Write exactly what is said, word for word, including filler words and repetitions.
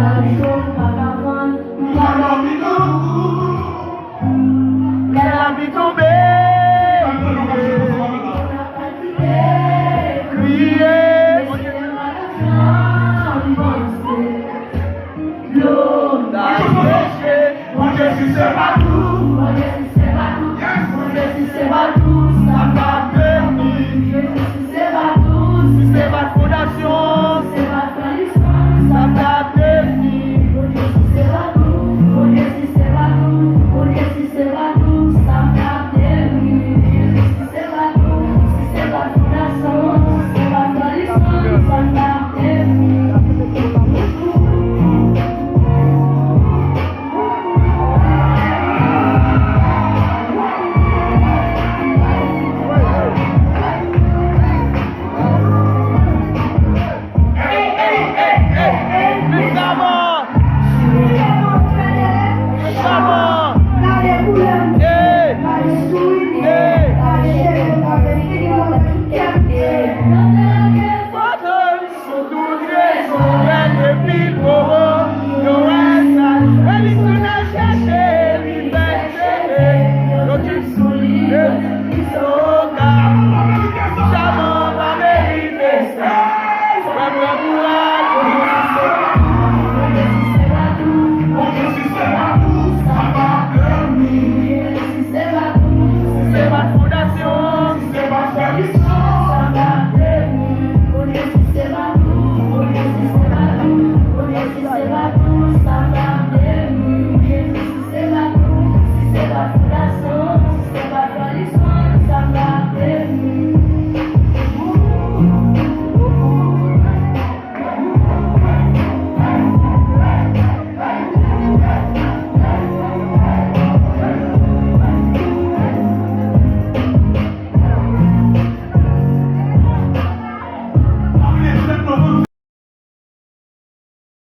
Lè lapli tonbe, kriye, dlo ta seche. Bondye si se pa nou, Bondye si se pa nou, Bondye si se pa nou, sa pa vini. Si se pa nou, si se pa fondasyon, si se pa tradisyon, sa pa vini. Bondye si se pa nou, Bondye si se pa nou, Bondye si se pa nou, sa pa vini. Si se pa nou, si se pa fondasyon, si se pa tradisyon, sa pa vini. Sou tout rezon, lè depi poko, yo wè sa. Wè li tounen chèche, li fè cheve. Yo di sou li, yo di sou ka. Jaman pa merite sa. Frè m, pran kouraj. Bondye si se pa nou, Bondye si se pa nou, sa pa vini. Si se pa nou, si se pa fondasyon, si se pa tradisyon, sa pa vini. Bondye si se pa nou, Bondye si se pa nou, Bondye si se pa nou,